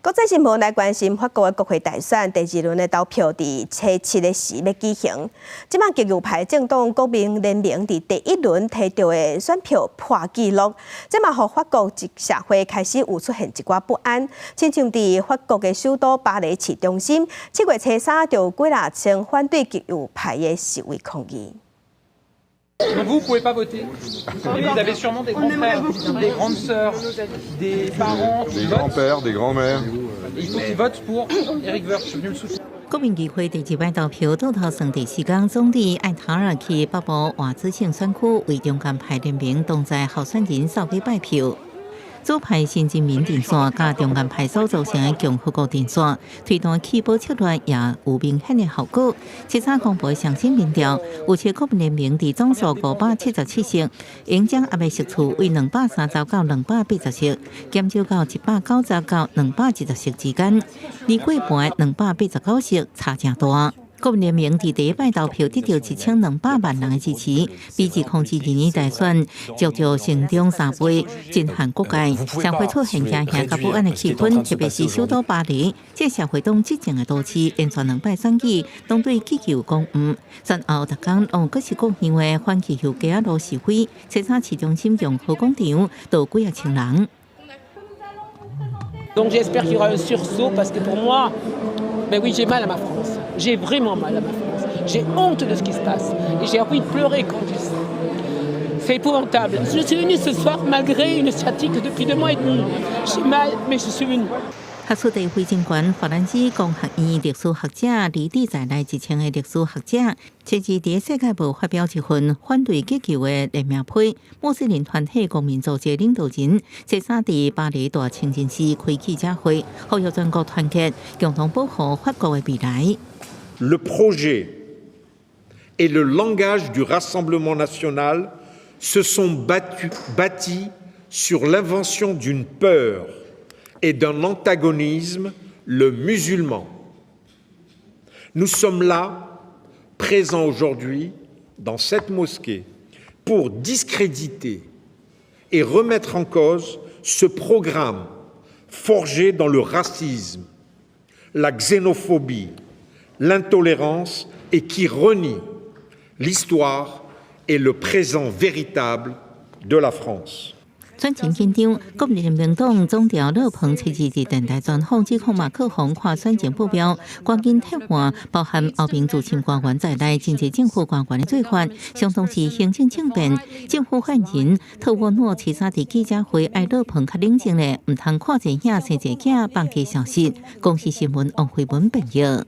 國際新聞來關心法國的國會大選第二輪的投票佇初七的時欲舉行。這擺極右派政黨國民聯盟佇第一輪提著的選票破紀錄，這嘛予法國社會開始有出現一寡不安。親像佇法國的首都巴黎市中心，7月初三就有幾若千反對極右派的示威抗議。 Vous pouvez pas voter. Vous avez sûrement des grands frères, des grandes sœurs, des parents Des grands-pères, des grands-mères. Il faut qu'ils votent pour Éric Woerth. Je suis venu le soutenir. 國民議會第二擺投票倒頭算第四工，總理艾塔爾去北部瓦茲省選區為中間派聯盟黨在候選人掃街拜票。左派新人民陣線佮中間派所組成的共和國陣線，推動棄保策略也有明顯的效果。初三公布的上新民調，預測國民聯盟佇總數577席，贏將壓的席次為230到280席，減少到190到210席之間，離過半289席差誠大。國民聯盟佇第一擺投票得著1200萬人的支持，比2012年大選足足成長3倍，震撼國界。社會出現驚嚇佮不安的氣氛，特別是首都巴黎，這社會黨執政的都市，連續兩擺選舉攏對極右講毋。選後逐工攏閣是國認為反極右街仔路示威，初三市中心共和廣場都有幾仔千人。 Donc j'espère qu'il y aura un sursaut parce que pour moi, ben oui, j'ai mal à ma France. J'ai vraiment mal à ma France. J'ai honte de ce qui se passe. Et j'ai envie de pleurer quand je dis ça. C'est épouvantable. Je suis venue ce soir malgré une sciatique depuis 2 mois et demi. J'ai mal, mais je suis venue. 學術地非政權法蘭西工學院歷史學者李地在內一千个歷史學者，初二佇世界報發表一份反對極右的聯名批。穆斯林團體公民組織領導人，初三佇巴黎大清真寺開記者會，呼籲全國團結，共同保護法國的未來。 Le projet et le langage du Rassemblement national se sont bâtis sur l'invention d'une peur et d'un antagonisme, le musulman. Nous sommes là, présents aujourd'hui, dans cette mosquée, pour discréditer et remettre en cause ce programme forgé dans le racisme, la xénophobie, l'intolérance et qui renie l'histoire et le présent véritable de la France. 選情緊張，國民聯盟黨總調勒龐初二佇電台專訪，指控馬克宏看選情目標，趕緊撤換包含歐盟駐深官員在內真濟政府官員的做法，相當是行政政變。政府發言人特沃諾初三佇記者會，愛勒龐較冷靜咧，毋通看濟囝生濟囝放假消息。公視新聞王慧文編譯。